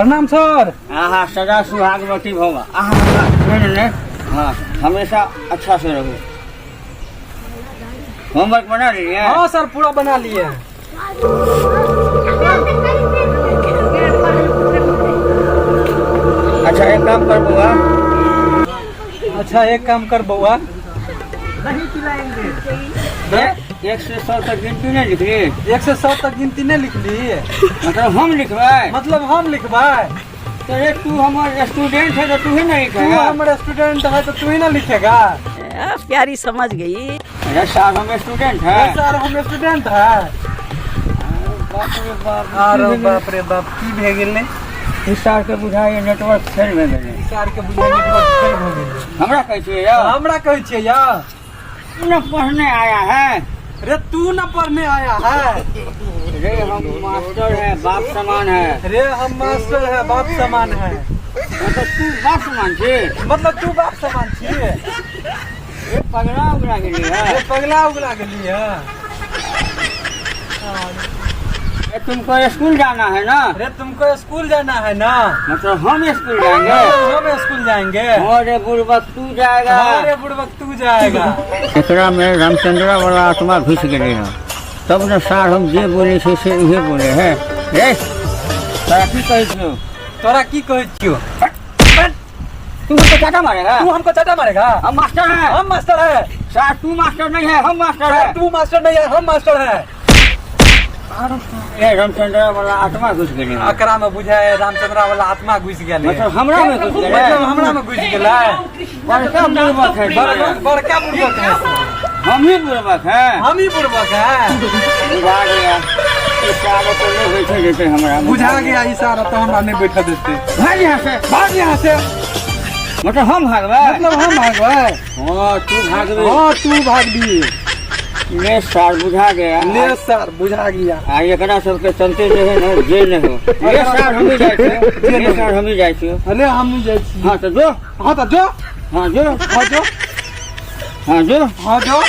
प्रणाम सर। आहा, सदा सुहागवती भव। आहा, नहीं नहीं, हाँ, हमेशा अच्छा से रहो। होमवर्क बना लिए? हाँ सर, पूरा बना लिए। अच्छा, एक काम कर बउआ। अच्छा, एक काम कर बउआ। 1 से 100 तक गिनती नहीं लिख ली? 1 से 100 तक गिनती नहीं लिख ली? मतलब हम लिखबै? मतलब हम लिखबै? तो रे, तू हमार स्टूडेंट है तो तू ही नहीं तू लिखेगा? हमारे स्टूडेंट है तो तू ही ना लिखेगा? प्यारी समझ गई। अरे साहब, हम स्टूडेंट है। सर, हम स्टूडेंट है। बाप रे बाप! अरे बाप रे बाप, की भे गेलै? ई सार के बुझाइए नेटवर्क फेल भए गेलै। सर के बुझाइ नेटवर्क फेल भऽ गेलै। हमरा कहै छियै यौ? हमरा कहै छियै यौ? तू न पढ़ने आया है। रे, तू न पढ़ने आया है। रे, हम मास्टर है, बाप समान है। रे, हम मास्टर है, बाप समान है। मतलब तू बाप समान छी? मतलब तू बाप समान छियै? रे, पगला उगला गेली है। रे, पगला उगला गेली है। रे, तुमको स्कूल जाना है ना? रे, तुमको स्कूल जाना है ना? मतलब हम स्कूल जाएंगे? मतलब हम स्कूल जाएंगे? अरे बुड़बक, तू जाएगा। अरे बुड़बक, तू जाएगा। एकरा में रामचंद्रा वाला आत्मा घुस गेलै हँ, तब ने सार हम जे बोले छै से उहे बोले है। रे, तोरा की कहै छियौ? तोरा की कहै छियौ? तू हमको चाटा मारेगा? तू हमको चाटा मारेगा? हम मास्टर हैं। हम मास्टर है। सार, तू मास्टर नहीं है, हम मास्टर है। तू मास्टर नहीं है, हम मास्टर है। ए, रामचंद्र वाला आत्मा घुस गेलै हँ। एकरा में बुझाय रामचंद्रा वाला आत्मा घुस गेलै। मतलब हमरा में घुस गेलै? मतलब हमरा में घुस गेलै। बड़का बुड़बक है। बड़का बड़का बुड़बक है। हम ही बुड़बक है। हम ही बुड़बक है। बुझा गया, इशारा तो नहीं बैठे देते हमरा। बुझा गया, इशारा तो हमरा नहीं बैठा देते। भाग यहाँ से। भाग यहाँ से। मतलब हम भागबै? मतलब हम भागबै? हाँ, तू भागबे। हाँ, तू भागबी। ले सार, बुझा गया। ले सर, बुझा गया। आ एकरा सबके चलते जे है ने, जे नहि हो। ले सार, हमही जाइ छियौ। ले सार, हमही जाइ छियौ। अरे, हम नहीं जाइ छी। हाँ, तऽ जो। हाँ, तो जो। हाँ, जो। हाँ, जो। हाँ, जो। हाँ, जो।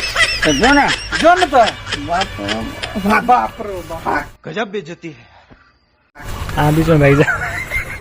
तऽ जो ने। जो न तो बाप, बाप रे बाप। गजब बेइज्जती है। हाँ, बीच में भाग जा।